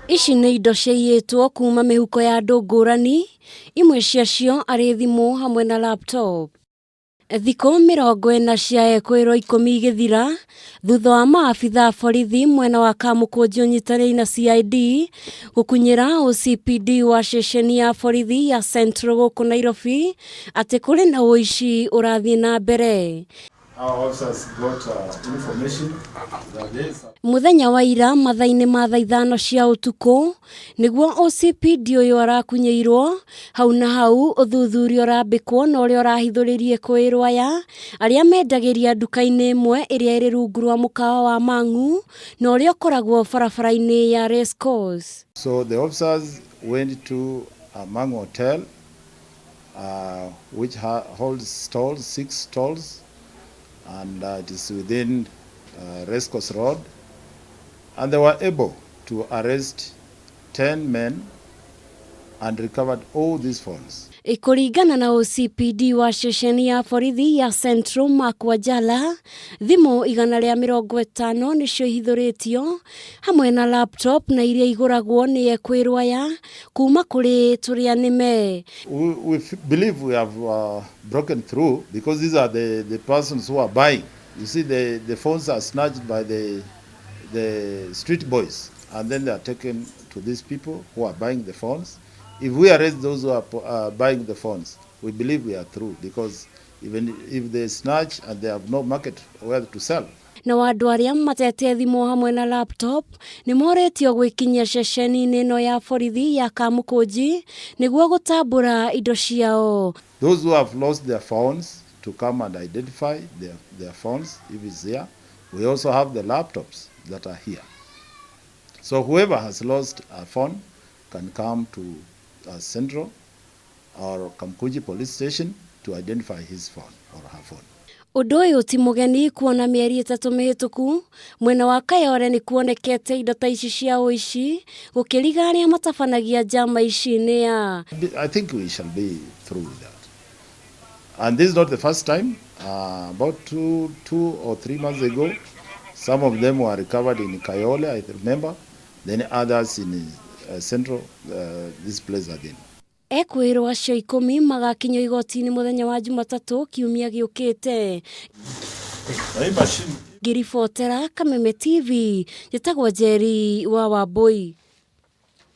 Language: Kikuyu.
Ici nĩ indo ciaiyĩtwo kuma mĩhuko ya andũ ngũrani, imwe ciacio arĩ thimũ hamwe na laptop. Thikũ 40 cia ekũĩrwo 10 igĩthira thutha wa maabitha a borithi mwena wa Kamũkũnji ũnyitanĩri na CID gũkunyĩra OCPD wa ceceni ya borithi ya Central gũkũ Nairobi atĩ kũrĩ na ũici ũrathiĩ na mbere. Mũthenya wa ira mathaa-inĩ ma thaa 5 cia ũtukũ nĩguo OCPD ũyũ arakunyĩirwo hau na hau ũthuthuria ũrambĩkwo na ũrĩa ũrahithũrĩrie kwĩrwo aya arĩa mendagĩria nduka-inĩ ĩmwe ĩrĩa ĩrĩ rungu rwa mũkawa wa Mang'u na ũrĩa ũkoragwo barabara-inĩ ya Race Course. So the officers went to a Mang'u Hotel which holds stalls, six stalls, and it is within Racecourse Road. And they were able to arrest 10 men and recovered all these phones. Kũringana na OCPD wa ceceni ya borithi ya Central Mark Wanjala, thimũ 150 nĩcio ihithũrĩtio hamwe na laptop na iria igũragwo nĩ ekwĩrwo aya kuma kũrĩ tũrĩa nĩme. We believe we have broken through because these are the persons who are buying. You see, the phones are snatched by the street boys and then they are taken to these people who are buying the phones. If we arrest those who are buying the phones, we believe we are through because even if they snatch and they have no market where to sell. Na andũ arĩa matete thimũ hamwe na laptop nĩ moretio gwĩkinyia ceceni-inĩ ĩno ya borithi ya Kamũkũnji nĩguo gũtambũra indo ciao. Those who have lost their phones to come and identify their phones if it's there. We also have the laptops that are here. So whoever has lost a phone can come to Central or Kamkunji police station to identify his phone or her phone. Ũndũ ũyũ ti mũgeni kuona mĩeri 3 mĩhĩtũku mwena wa Kayole nĩ kuonekete indo ta ici cia ũici gũkĩriga arĩa matabanagia njama ici nĩ a. I think we shall be through with that. And this is not the first time. About 2 or 3 months ago, some of them were recovered in Kayole, I remember, then others in Central, this place again. Ekwĩrwo acio 10 magakinyio igoti-inĩ mũthenya wa Jumatatũ kiumia gĩũkĩte. Ngĩribotera Kameme TV, njĩtagwo Njeri wa Wambui.